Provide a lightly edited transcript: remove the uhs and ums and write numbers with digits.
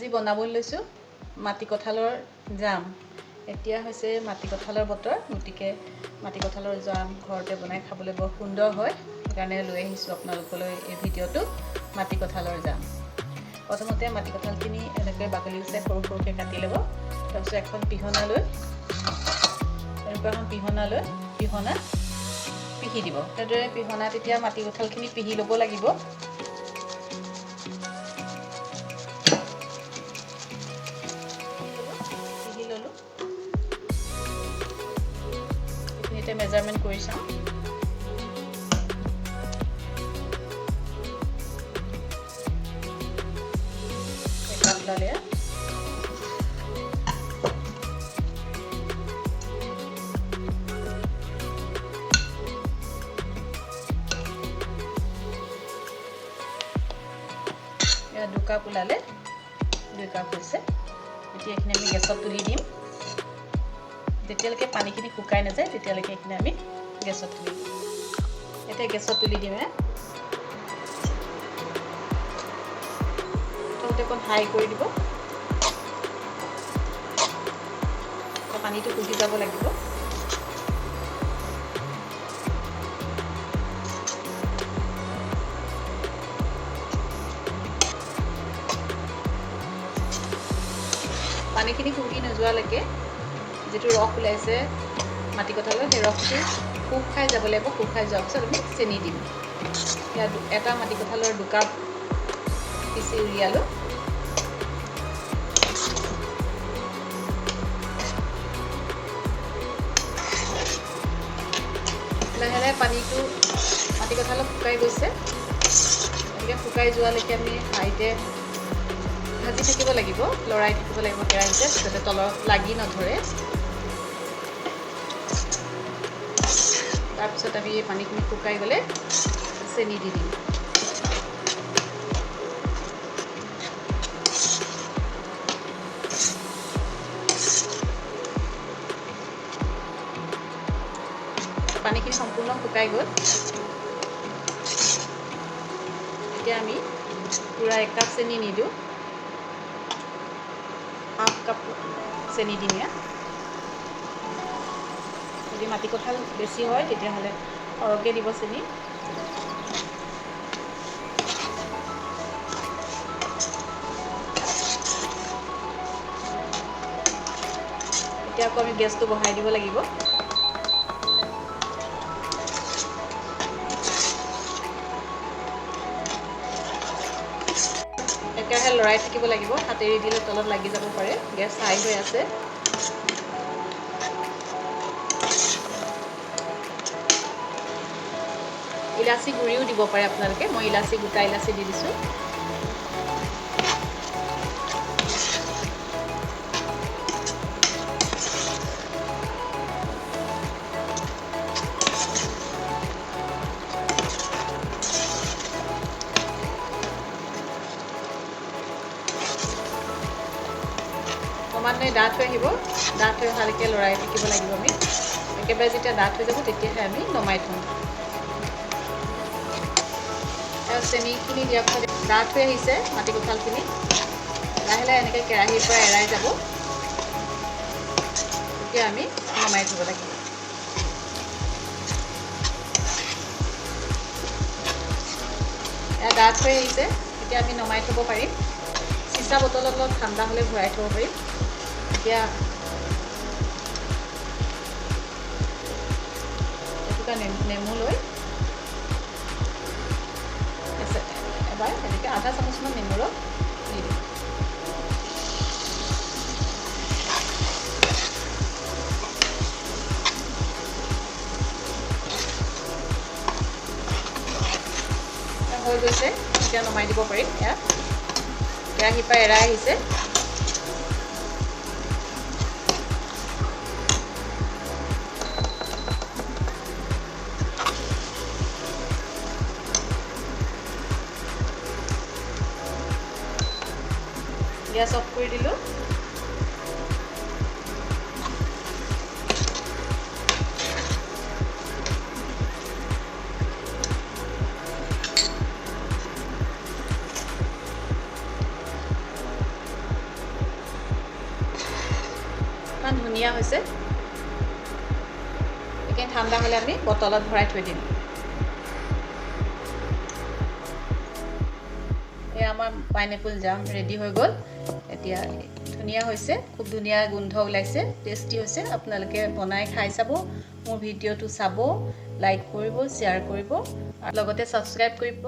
আজি বনাবলৈ লৈছোঁ মাটি কঁঠালৰ জাম। এতিয়া হৈছে মাটি কঁঠালৰ বতৰ, গতিকে মাটি কঁঠালৰ জাম ঘৰতে বনাই খাবলৈ বৰ সুন্দৰ হয়। সেইকাৰণে লৈ আহিছোঁ আপোনালোকলৈ এই ভিডিঅ'টো, মাটি কঁঠালৰ জাম। প্ৰথমতে মাটি কঁঠালখিনি এনেকৈ বাকলি গুচাই সৰু সৰুকৈ কাটি ল'ব। তাৰপিছত এখন পিহনা লৈ, এনেকুৱা এখন পিহনা লৈ পিহনাত পিহি দিব। তেনেদৰে পিহনাত এতিয়া মাটি কঁঠালখিনি পিহি ল'ব লাগিব। পিহি ল'লোঁ। এইখিনিতে মেজাৰমেণ্ট কৰি চাওঁ। একাপ ওলালে। এয়া 2 কাপ ওলালে, 2 কাপ হৈছে। এতিয়া এইখিনি আমি গেছত তুলি দিম। যেতিয়ালৈকে পানীখিনি শুকাই নাযায়, তেতিয়ালৈকে এইখিনি আমি গেছত তুলি দিম। এতিয়া গেছত তুলি দিম। প্ৰথমতে অকণ হাই কৰি দিব। পানীটো শুহি যাব লাগিব। পানীখিনি শুহি নোযোৱালৈকে যিটো ৰস ওলাইছে মাটি কঁঠালৰ, সেই ৰসটো শুক খাই যাব লাগিব। শুক খাই যোৱাৰ পিছত আমি চেনি দিম। ইয়াত এটা মাটি কঁঠালৰ 2 কাপ পিচি উলিয়ালোঁ। লাহে লাহে পানীটো মাটি কঁঠালত শুকাই গৈছে। গতিকে শুকাই যোৱালৈকে আমি হাইতে ভাজি থাকিব লাগিব, লৰাই থাকিব লাগিব কেৰাহীতে, যাতে তলত লাগি নধৰে। তাৰপিছত আমি এই পানীখিনি শুকাই গ'লে চেনি দি দিম। পানীখিনি সম্পূৰ্ণ শুকাই গ'ল। এতিয়া আমি পূৰা 1 কাপ চেনি নিদিওঁ, হাফ কাপ চেনি দিম ইয়াত। যদি মাটি কঁঠাল বেছি হয়, তেতিয়াহ'লে সৰহকৈ দিব চেনি। এতিয়া আকৌ আমি গেছটো বঢ়াই দিব লাগিব। একেৰাহে লৰাই থাকিব লাগিব। হাত এৰি দিলে তলত লাগি যাব পাৰে। গেছ হাই হৈ আছে। ইলাচি গুড়িও দিব পাৰে আপোনালোকে। মই ইলাচি, গোটা ইলাচি দি দিছোঁ। ক্ৰমান্বয়ে ডাঠ হৈ আহিব। ডাঠ হৈ অহালৈকে লৰাই থাকিব লাগিব আমি। একেবাৰে যেতিয়া ডাঠ হৈ যাব, তেতিয়াহে আমি নমাই থ'ম। আৰু চেনিখিনি দিয়াৰ পিছত ডাঠ হৈ আহিছে মাটি কঁঠালখিনি। লাহে লাহে এনেকৈ কেৰাহীৰ পৰা এৰাই যাব। তেতিয়া আমি নমাই থ'ব লাগিব। এয়া ডাঠ হৈ আহিছে। এতিয়া আমি নমাই থ'ব পাৰিম। চিচা বটলত অলপ ঠাণ্ডা হ'লে ভৰাই থ'ব পাৰিম। এতিয়া এটুকুৰা নেমু লৈ এবাৰ এনেকৈ আধা চামুচমান নেমু ৰস দি দিম। হৈ গৈছে, এতিয়া নমাই দিব পাৰিম। ইয়াত কেৰাহীৰ পৰা এৰাই আহিছে। গেছ অফ কৰি দিলোঁ। ইমান ধুনীয়া হৈছে। এইখিনি ঠাণ্ডা হ'লে আমি বটলত ভৰাই থৈ দিম। এয়া আমাৰ পাইনএপল জাম ৰেডি হৈ গ'ল। এতিয়া ধুনীয়া হৈছে, খুব ধুনীয়া গোন্ধ ওলাইছে, টেষ্টি হৈছে। আপোনালোকে বনাই খাই চাব, মোৰ ভিডিঅ'টো চাব, লাইক কৰিব, শ্বেয়াৰ কৰিব আৰু লগতে ছাবস্ক্ৰাইব কৰিব।